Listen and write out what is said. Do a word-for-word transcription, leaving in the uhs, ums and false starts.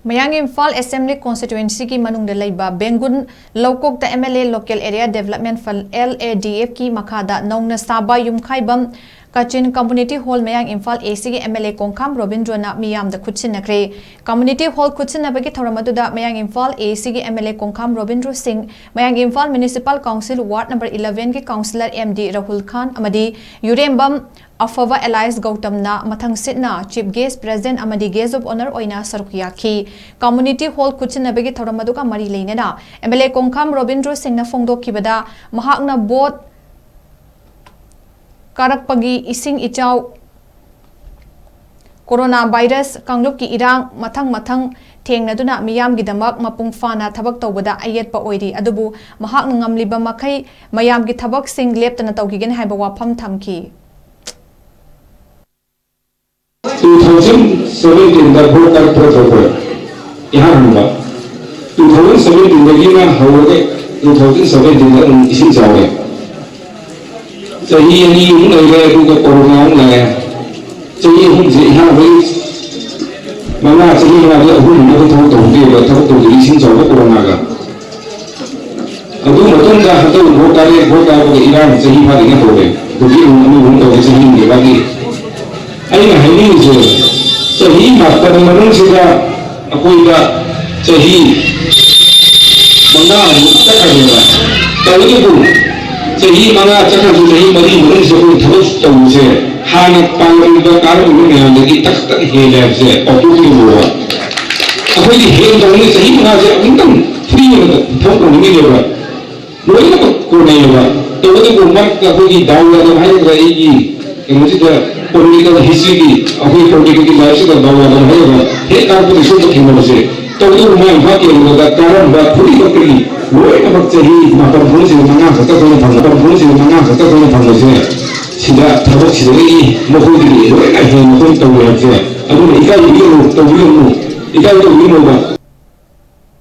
ꯃꯌꯥꯡ ꯏꯝꯐꯥꯜ ꯑꯦꯁꯦꯝꯕ꯭ꯂꯤ ꯀꯣꯟꯁꯇꯤꯇ꯭ꯋꯦꯟꯁꯤꯒꯤ ꯃꯅꯨꯡꯗ ꯂꯩꯕ ꯕꯦꯡꯒꯨꯟ ꯂꯧꯀꯣꯛꯇ M L A Local Area Development Fund, L A D F ꯀꯤ ꯃꯈꯥꯗ ꯅꯧꯅ ꯁꯥꯕ ꯌꯨꯝꯈꯥꯏꯕꯝ ꯀꯥꯆꯤꯟ ꯀꯝꯃ꯭ꯌꯨꯅꯤꯇꯤ ꯍꯣꯜ ꯃꯌꯥꯡ ꯏꯝꯐꯥꯜ A C ꯒꯤ M L A ꯀꯣꯡꯈꯥꯝ ꯔꯣꯕꯤꯟꯗ꯭ꯔꯣꯅ ꯃꯤꯌꯥꯝꯗ ꯈꯨꯠꯁꯤꯟꯅꯈ꯭ꯔꯦ꯫ ꯀꯝꯃ꯭ꯌꯨꯅꯤꯇꯤ ꯍꯣꯜ ꯈꯨꯠꯁꯤꯟꯅꯕꯒꯤ ꯊꯧꯔꯝ ꯑꯗꯨꯗ ꯃꯌꯥꯡ ꯏꯝꯐꯥꯜ A C ꯒꯤ M L A ꯀꯣꯡꯈꯥꯝ Robindro Singh, Mayang Imphal municipal council ward number eleven ꯒꯤ councillor M D Rahul Khan ꯑꯃꯗꯤ ꯌꯨꯔꯦꯝꯕꯝ ꯑꯐꯕ ꯑꯦꯂꯥꯏꯁ ꯒꯧꯇꯝꯅ ꯃꯊꯪ ꯁꯤꯠꯅ Chief Guest, President ꯑꯃꯗꯤ Guest of Honour ꯑꯣꯏꯅ ꯁꯔꯨꯛ ꯌꯥꯈꯤ꯫ ꯀꯝꯃ꯭ꯌꯨꯅꯤꯇꯤ ꯍꯣꯜ ꯈꯨꯠꯁꯤꯟꯅꯕꯒꯤ ꯊꯧꯔꯝ ꯑꯗꯨꯒ ꯃꯔꯤ ꯂꯩꯅꯅ M L A ꯀꯣꯡꯈꯥꯝ ꯔꯣꯕꯤꯟꯗ꯭ꯔꯣ ꯁꯤꯡꯅ ꯐꯣꯡꯗꯣꯛꯈꯤꯕꯗ, ꯃꯍꯥꯛꯅ ꯚꯣꯠ ꯀꯥꯔꯛꯄꯒꯤ ꯏꯁꯤꯡ ꯏꯆꯥꯎ, ꯀꯣꯔꯣꯅꯥ ꯚꯥꯏꯔꯁ, ꯀꯥꯡꯂꯨꯞꯀꯤ ꯏꯔꯥꯡ ꯃꯊꯪ ꯃꯊꯪ ꯊꯦꯡꯅꯗꯨꯅ ꯃꯤꯌꯥꯝꯒꯤꯗꯃꯛ ꯃꯄꯨꯡ ꯐꯥꯅ ꯊꯕꯛ ꯇꯧꯕꯗ ꯑꯌꯦꯠꯄ ꯑꯣꯏꯔꯤ, ꯑꯗꯨꯕꯨ ꯃꯍꯥꯛꯅ ꯉꯝꯂꯤꯕ ꯃꯈꯩ ꯃꯌꯥꯝꯒꯤ ꯊꯕꯛꯁꯤꯡ ꯂꯦꯞꯇꯅ ꯇꯧꯈꯤꯒꯅꯤ ꯍꯥꯏꯕ ꯋꯥꯐꯝ ꯊꯝꯈꯤ꯫ Two thousand seventeenꯗ ꯚꯣꯠ ꯀꯥꯔꯛꯄꯗ ꯇꯧꯈ꯭ꯔꯦ꯫ ꯏꯍꯥꯟ ꯍꯥꯟꯕ꯫ Two thousand seventeenꯗꯒꯤꯅ ꯍꯧꯔꯒ two thousand seventeenꯗ ꯑꯗꯨꯝ ꯏꯁꯤꯡ ꯆꯥꯎꯔꯦ꯫ ꯆꯍꯤ ꯑꯅꯤꯃꯨꯛ ꯂꯩꯔꯦ, ꯑꯗꯨꯒ ꯀꯣꯔꯣꯅꯥ ꯑꯃꯨꯛ ꯂꯥꯛꯑꯦ꯫ ꯆꯍꯤ ꯑꯍꯨꯝꯁꯦ ꯏꯍꯥꯟꯕꯒꯤ ꯃꯉꯥ, ꯆꯍꯤ ꯃꯉꯥꯗ ꯑꯍꯨꯝ ꯑꯃ ꯊꯕꯛ ꯇꯧꯍꯧꯗꯦꯕ, ꯊꯕꯛ ꯇꯧꯗꯕꯤ ꯏꯁꯤꯡ ꯆꯥꯎꯕ ꯀꯣꯔꯣꯅꯥꯒ꯫ ꯑꯗꯨ ꯃꯇꯨꯡꯗ ꯍꯟꯗꯛ ꯚꯣꯠ ꯀꯥꯔꯦ, ꯚꯣꯠ ꯀꯥꯕꯒ ꯏꯔꯥꯡ ꯆꯍꯤ ꯐꯥꯗ꯭ꯔꯤꯉꯩ ꯍꯧꯔꯦ꯫ ꯍꯧꯖꯤꯛ ꯑꯃꯨꯛ ꯑꯅꯧꯕ ꯑꯃꯨꯛ ꯇꯧꯔꯦ, ꯆꯍꯤ ꯑꯃꯒꯤ ꯋꯥꯠꯂꯤ꯫ ꯑꯩꯅ ꯍꯥꯏꯅꯤꯡꯉꯤꯁꯦ, ꯆꯍꯤ ꯃꯥꯄꯟ ꯃꯅꯨꯡꯁꯤꯗ ꯑꯩꯈꯣꯏꯗ ꯆꯍꯤ ꯃꯉꯥꯃꯨꯛ ꯆꯠꯈ꯭ꯔꯦꯕ꯫ ꯇꯧꯕꯇꯕꯨ ꯆꯍꯤ ꯃꯉꯥ ꯆꯠꯈ꯭ꯔꯁꯨ ꯆꯍꯤ ꯃꯔꯤ ꯃꯅꯨꯡꯁꯤꯗ ꯑꯩꯈꯣꯏ ꯊꯕꯛ ꯇꯧꯕꯁꯦ ꯍꯥꯟꯅ ꯄꯥꯜꯂꯝꯃꯤꯕ ꯀꯥꯔꯝꯃꯤꯕ ꯃꯌꯥꯝꯗꯒꯤ ꯇꯛ ꯇꯛ ꯍꯦꯜꯂꯦ ꯍꯥꯏꯕꯁꯦ ꯀꯥꯎꯊꯣꯛꯄꯤꯒꯅꯣꯕ꯫ ꯑꯩꯈꯣꯏꯗꯤ ꯍꯦꯟ ꯇꯧꯅꯤ, ꯆꯍꯤ ꯃꯉꯥꯁꯦ ꯑꯃꯨꯛꯇꯪ free ꯑꯣꯏꯅ ꯊꯕꯛ ꯇꯧꯅꯤꯡꯉꯤꯅꯦꯕ꯫ ꯂꯣꯏꯅꯃꯛ ꯀꯣꯟꯅꯩꯌꯦꯕ꯫ ꯇꯧꯕꯇꯕꯨ ꯃꯔꯛꯇ ꯑꯩꯈꯣꯏꯒꯤ ꯗꯥꯎ ꯌꯥꯗꯕ ꯍꯥꯏꯒꯗ꯭ꯔꯥ, ꯑꯩꯒꯤ ꯀꯩꯅꯣꯁꯤꯗ political historyꯒꯤ, ꯑꯩꯈꯣꯏ political lifeꯁꯤꯗ ꯗꯥꯎ ꯌꯥꯗꯕ ꯍꯥꯏꯒꯗ꯭ꯔꯥ, ꯍꯦꯛ ꯀꯥꯔꯛꯄꯗ ꯁꯣꯛꯄ ꯊꯦꯡꯅꯕꯁꯦ꯫ ꯇꯧꯕꯇꯕꯨ ꯃꯥꯏ ꯃꯥ ꯀꯦꯟꯕꯗ ꯀꯥꯔꯝꯕ ꯈꯨꯗꯤꯡꯃꯛꯇꯒꯤ ꯂꯣꯏꯅꯃꯛ ꯆꯍꯤ ꯃꯥꯄꯟ ꯐꯥꯎꯁꯤꯗ ꯃꯉꯥ ꯈꯛꯇ ꯑꯩꯈꯣꯏꯅ ꯐꯪꯕ, ꯃꯥꯄꯟ ꯐꯥꯎꯁꯤꯗ ꯃꯉꯥ ꯈꯛꯇ ꯑꯩꯈꯣꯏꯅ ꯐꯪꯕꯁꯦ, ꯁꯤꯗ ꯊꯕꯛꯁꯤꯗꯒꯤ ꯃꯈꯣꯏꯗꯒꯤ ꯂꯣꯏꯅ ꯍꯦꯟꯅ ꯑꯩꯈꯣꯏ ꯇꯧꯔꯦ ꯍꯥꯏꯕꯁꯦ꯫ ꯑꯗꯨꯅ ꯏꯀꯥꯏꯕꯤꯒꯅꯨ, ꯇꯧꯕꯤꯒꯅꯨ, ꯏꯀꯥꯏ ꯇꯧꯕꯤꯒꯅꯨꯕ꯫